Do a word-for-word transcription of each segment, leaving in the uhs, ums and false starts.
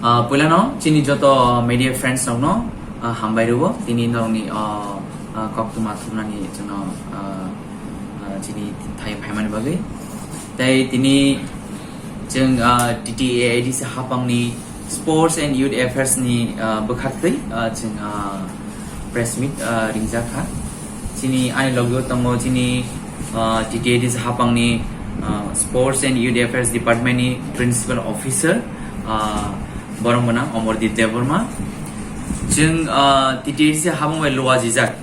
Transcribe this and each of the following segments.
Ah, puilano chini joto media friends rokno, ah, hambai rwo tini norokni, ah, ah, koktwma thumnani chwngno, ah, ah, chini thai phaimani bagwi. Tei tini chwng, ah, T T A A D C hapangni Sports and Youth Affairs ni, ah, bwkhaktwi, ah, chwng, ah, press meet, ah, ringjak kha. Chini ani logo tongo chini, ah, T T A D C hapangni, ah, Sports and Youth Affairs Department ni Principal Officer, ah, borok gwnang Omordeep Debbarma. Chwng, ah, T T A D C hapang bai luajijak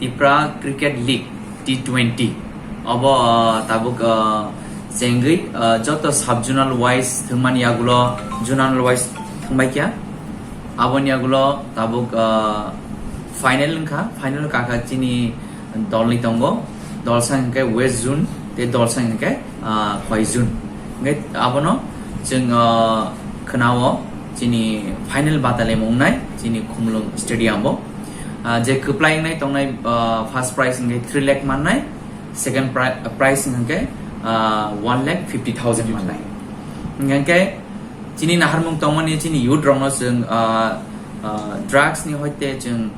Tipra Cricket League T twenty. Obo, ah, tabuk, ah, chengwi, ah, joto sub zonal wise thwngmani yagulo zonal wise thwngbai kha. Aboni yagulo tabuk, ah, final wngkha, final kakha chini dolni tongo, dolsa hwnkhe West Zone tei dolsa hwnkhe, ah, Khwai Zone. Hwnkhe abono chwng, ah, khwnao chini final batalai wngnai chini Khumulwng Stadium o. Ah, je kwplai wngnai tongnai, ah, first prize hwnkhe three lakh mannai, second pri-, prize hwnkhe, ah, one lakh fifty thousand mannai. Hwnkhe chini naharmung tongmani chini youth rokno chwng, ah, ah, drugs ni hoite chwng,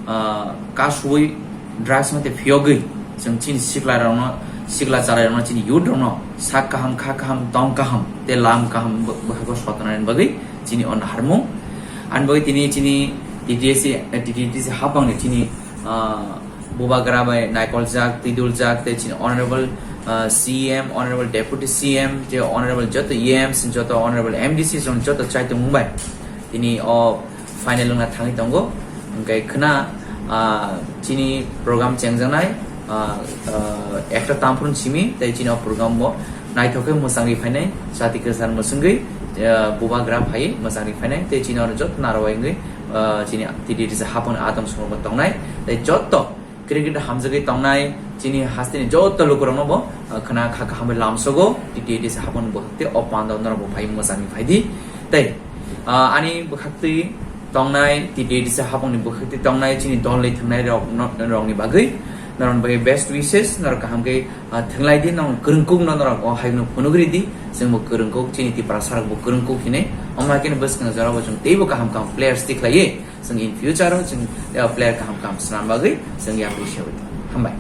ah, kasui drugs mate phiyogwi chwng chini sikla rokno, sikla charai rokno chini youth rokno sak kaham, kha kaham, tong kaham, tei lam kaham bo-, bwkhago sotonani bagwi chini o naharmung. Ani bagwi tini chini T T A C, eh, T T A D C hapangni chini, ah, bubagra bai naikoljak, twiduljak, tei chini honorable, ah, C M, honorable deputy C M, tei honorable joto E Ms, joto honorable M D C, joto chaitung bai tini o final wngna thangwi tongo. Hwnkhe khwna, ah, chini program chengjaknai, ah, ah, ekta tamphru simi tei chini o program bo naithok khe mwchangwi phainai, chati kwchar mwchwngwi, ah, bubagra phaiwi mwchangwi phainai tei chini oro joto narwai wngwi, ah, chini T T A D C hapang atom songbo tongnai tei joto cricket hamjagwi tongnai chini hasteni joto lukurokno bo, ah, khwna kha kaham bai lamsogo, T T A D C hapang bo tei o panda norok bo phai mwchangwi phaidi tei, ah, ani bwkhaktwi tongnai, T T A D C hapangni bwkhaktwi tongnai chini dolni thwngnai rok, no-, rokni bagwi, norokni bagwi best wishes, norok kaham khe, ah, thwnglai di, norok kwrwngkuk no norok o hayung no phunugri di, chwng bo kwrwngkuk, chini Tiprasa rok bo kwrwngkuk hinwi, omo hai kheno bwskang jora bo chwng teibo kaham kaham players tikhlaiwi, chwng in future o chwng, eh, player kaham kaham swnam bagwi chwng yapri se bai. Hambai.